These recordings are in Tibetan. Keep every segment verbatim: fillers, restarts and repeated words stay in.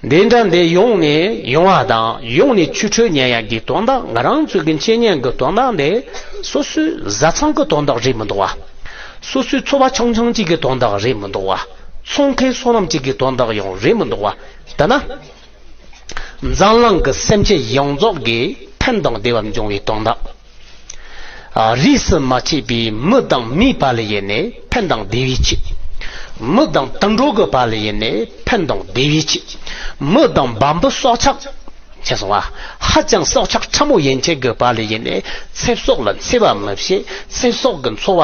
འདི་འདྲ་འདི་ཡོང་ནས་ཡོང་བ་དང་ཡོང་ནས་ཆོས་ཁྲོད་ཉན་ཡག་གི་དོན་དག། ང་རང་ཚོ་གི་འཆད་ཉན་གི་དོན་དག་འདི་སོ་སོའི་བཟའ་ཚང་གི་དོན་དག་རེད་མི་འདུག་བ། སོ་སོའི་འཚོ་བ་ཆུང་ཆུང་གཅིག་གི་དོན་དག་རེད་མི་འདུག་བ། ཚོང་ཁང་བསོད་ནམས་གཅིག་གི་དོན་དག་ཡང་རེད་མི་འདུག་བ། ད་ན། འཛམ་གླིང་གི་སེམས་ཅན་ཡོངས་རྫོགས་ཀྱི་ཕན་དང་བདེ་བ་འབྱུང་བའི་དོན་དག། ཨ། རིས་སུ་མ་ཆད་པའི་མི་དང་མིའི་བར་ལ་ཡིན་ནའི་ཕན་དང་བདེ་བའི་ཆེད། མི་དང་དུད་འགྲོ་གི་བར་ལ་ཡིན་ནའི་ཕན་དང་བདེ་བའི་ཆེད། མི་དང་བམ་པོ་སྲོག་ཆགས། ཆེ་སོང་བ། ཧ་ཅང་སྲོག་ཆགས་ཕྲ་མོ་ཡན་ཆད་ཀྱི་བར་ལ་ཡིན་ནའི་ཚེ་སྲོག་ལ་འཚེ་བ་མི་བྱེད། ཚེ་སྲོག་གི་འཚོ་བ་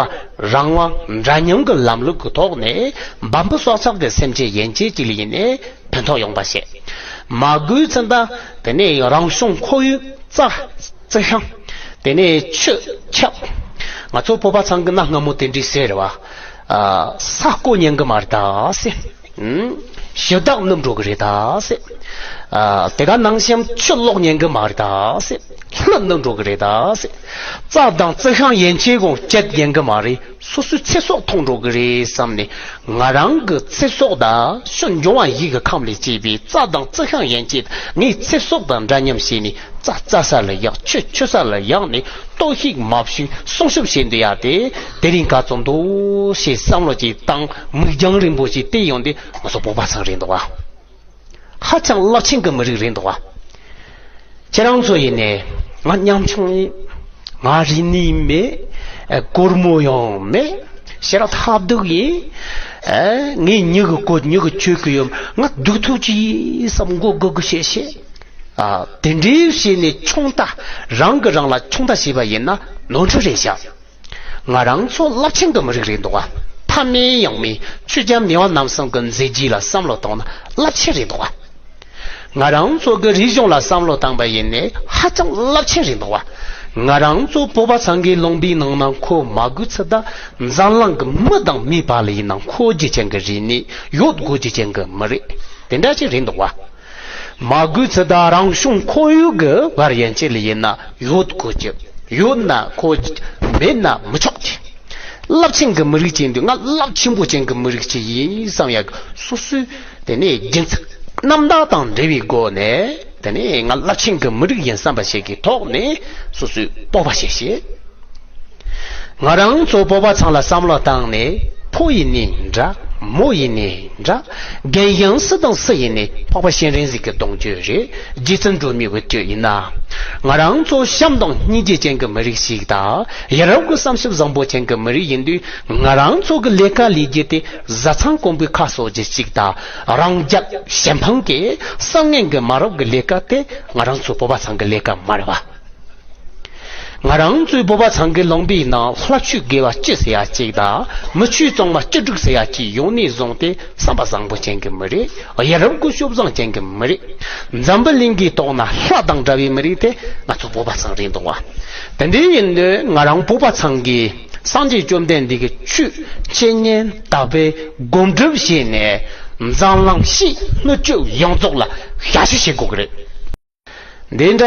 རང་དབང་འདྲ་མཉམ་གྱི་ལམ་ལུགས་ཀྱི་ཐོག་ནས་བམ་པོ་སྲོག་ཆགས་ཀྱི་སེམས་ཅན་ཡན་ཆད་ཅིག་ལ་ཡིན་ནའི་ཕན་ཐོགས་ཡོང་པ་བྱེད། མ་དགོས་ཚུལ་ད། དེ་ནས་རང་བྱུང་ཁོར་ཡུག་རྩྭ། རྩི་ཤིང་། དེ་ནས་ཆུ་ཆབ། ང་ཚོ་བོད་པ་ཚང་གི་གནའ་སྔ་མོ་དེ་འདྲའི་ཟེར་བ། ཨ། ས་རྐོ་ཉན་གི་མ་རེད་ད་ཟེར། ཨུམ། ཞི་བདག་ནུབ་འགྲོ་གི་རེད་ད་ཟེར། ཨ། དེ་ག་ནང་བཞིན་ཆུ་གློག་ཉན་གི་མ་རེད་ད་ཟེར། ལྷུ་ནུབ་འགྲོ་གི་རེད་ད་ཟེར། རྩྭ་དང་རྩི་ཤིང་ཡན་ཆད་གོང་བཅད་ཉན་གི་མ་རེད། སོ་སོའི་ཚེ་སྲོག་ཐོང་འགྲོ་གི་རེད་བསམ་ནས། ང་རང་གི་ཚེ་སྲོག་དང་ཕྱི་འབྱུང་བ་ཡིད་ཀྱི་ཁམས་ལས་སྐྱེས་པའི་རྩྭ་དང་རྩི་ཤིང་ཡན་ཆད་ངའི་ཚེ་སྲོག་དང་འདྲ་མཉམ་བྱས་ནས། རྩྭ་རྩྭ་ས་ལ་ཡག་ཆུ་ཆུ་ས་ལ་ཡག་ནས་ལྟོ་ཤིག་མ་ཕྱུག་སྲུང་སྐྱོབ་བྱེད་འདོད་ཡག་དེ་དེ་རིང་ག་ཚོད་འདུག་ཞེས་བསམ་བློ་ཅིག་བཏང་། མིག་རྒྱང་རིང་པོ་ཞིག་བལྟས་ཡོང་དུས་ང་ཚོ་བོད་པ་ཚང་རེད་འདུག་བ། ཧ་ཅང་རླབས་ཆེན་གྱི་མི་རིགས་རེད་འདུག་བ། ཁྱེད་རང་ཚོ་ཡིན་ནས་ང་ཉམ་ཆུང་ཡིན། ང་རིག་གནས་མེད། སྒོར་མོ་ཡང་མེད། ཤེས་རབ་ཐབས་སྡུག་ཡིན། ངས་མྱི་གི་གོ་མྱི་གི་ཆོས་གི་ཡོད། ང་སྡུག་ཐུག་ཅིག་ཡིན་བསམ་མགོ་སྒུར་སྒུར་བྱེད་བྱེད། ཨ། དེ་འདྲའི་བྱས་ནས་ཆུང་ད། རང་གི་རང་ལ་ཆུང་ད་བྱས་པ་ཡིན་ན་ནོར་འཁྲུལ་རེད་བཞག། ང་རང་ཚོ་རླབས་ཆེན་གྱི་མི་རིགས་རེད་འདུག་བ། ཕ་མེས་ཡང་མེས། ཆོས་རྒྱལ་མི་དབང་རྣམ་གསུམ་གྱི་མཛད་རྗེས་ལ་བསམ་བློ་བཏང་ན་རླབས་ཆེན་རེད་འདུག་བ། ང་རང་ཚོ་གི་རིག་གཞུང་ལ་བསམ་བློ་བཏང་པ་ཡིན་ནའི་ཧ་ཅང་རླབས་ཆེན་རེད་འདུག་བ། ང་རང་ཚོ་བོད་པ་ཚང་གི་ལུང་པའི་ནང་ན་མཁོ་མ་དགོས་ཚུལ་ད། འཛམ་གླིང་གི་མི་དང་མིའི་བར་ལ་ཡིན་ན་མཁོ་རྒྱུ་ཅན་གྱི་རིག་གནས་ཡོད་དགོས་རྒྱུ་ཅན་གྱི་མི་རིགས་དེ་འདྲ་ཅིག་རེད་འདུག་བ། མ་དགོས་ཚུལ་ད་རང་བྱུང་ཁོར་ཡུག་གི་བར་ཡན་ཆད་ལ་ཡིན་ན་ཡོད་དགོས་ཀྱི། ཡོད་ན་ཁོ། མེད་ན་མི་ཆོག་གི། རླབས་ཆེན་གྱི་མི་རིགས་ཅིག་འདུག་ང་རླབས་ཆེན་པོ་ཅན་གྱི་མི་རིགས་ཅིག་ཡིན་བསམ་ཡག་སོ་སོའི་དེ་ནས་རྒྱུན་ཚིག་རྣམ་དག་དང་འབྲེལ་བའི་སྒོ་ནས། དེ་ནས་ང་རླབས་ཆེན་གྱི་མི་རིགས་ཡིན་བསམ་པ་ཞིག་གི་ཐོག་ནས་སོ་སོའི་སྤོབས་པ་བྱེད་བྱེད། ང་རང་ཚོ་བོད་པ་ཚང་ལ་བསམ་བློ་བཏང་ནས། ཕོ་ཡིན་ནའི་འདྲ། མོ་ཡིན་ནའི་འདྲ། རྒན་གཞོན་སུ་དང་སུ་ཡིན་ནའི་འཕགས་པ་སྤྱན་རས་གཟིགས་ཀྱི་གདུང་རྒྱུད་རེད། རྗེ་བཙུན་སྒྲོལ་མའི་འོད་སྤྲོད་ཡིན་ན། ང་རང་ཚོ་བྱམས་དང་སྙིང་རྗེ་ཅན་གྱི་མི་རིགས་ཤིག་དང་། ཡ་རབས་ཀྱི་བསམ་ཞིབ་བཟང་པོ་ཅན་གྱི་མི་རིགས་ཡིན་དུས། ང་རང་ཚོ་གི་ལས་ཀ་ལས་རྒྱུ་དེ་བཟའ་ཚང་དཀོན་པོའི་ཁ་གསོ་རྒྱུ་ཅིག་དང་། རང་རྒྱལ་གཞན་ཕམ་གྱི་བསམ་ངན་གྱི་མ་རབས་ཀྱི་ལས་ཀ་དེ་ང་རང་ཚོ་བོད་པ་ཚང་གི་ལས་ཀ་མ་རེད་བ། ང་རང་ཚོའི་བོད་པ་ཚང་གི་ལུང་པའི་ནང་ལྷ་ཆོས་དགེ་བ་བཅུ་ཟེར་ཡ་གཅིག་དང་། མི་ཆོས་གཙང་མ་བཅུ་དྲུག་ཟེར་ཡ་གཅིག་ཡོང་ནས་བཟུང་སྟེ་བསམ་པ་བཟང་པོ་ཅན་གྱི་མི་རིགས། ཡ་རབས་ཀྱི་སྤྱོད་བཟང་ཅན་གྱི་མི་རིགས། འཛམ་བུ་གླིང་གི་ཐོག་ན་ལྷ་དང་འདྲ་བའི་མི་རིགས་དེ་ང་ཚོ་བོད་པ་ཚང་རེད་འདུག་བ། དེ་འདྲ་ཡིན་དུས་ང་རང་བོད་པ་ཚང་གིས་སངས་རྒྱས་བཅོམ་ལྡན་འདས་ཀྱི་ཆོས་འཆད་ཉན་དག་པའི་སྒོམ་སྒྲུབ་བྱས་ནས། འཛམ་གླིང་ཕྱིའི་སྣོད་བཅུད་ཡོངས་རྫོགས་ལ་ཞབས་ཞུ་བྱེད་དགོས་ཀྱི་རེད། འདི་འདྲ།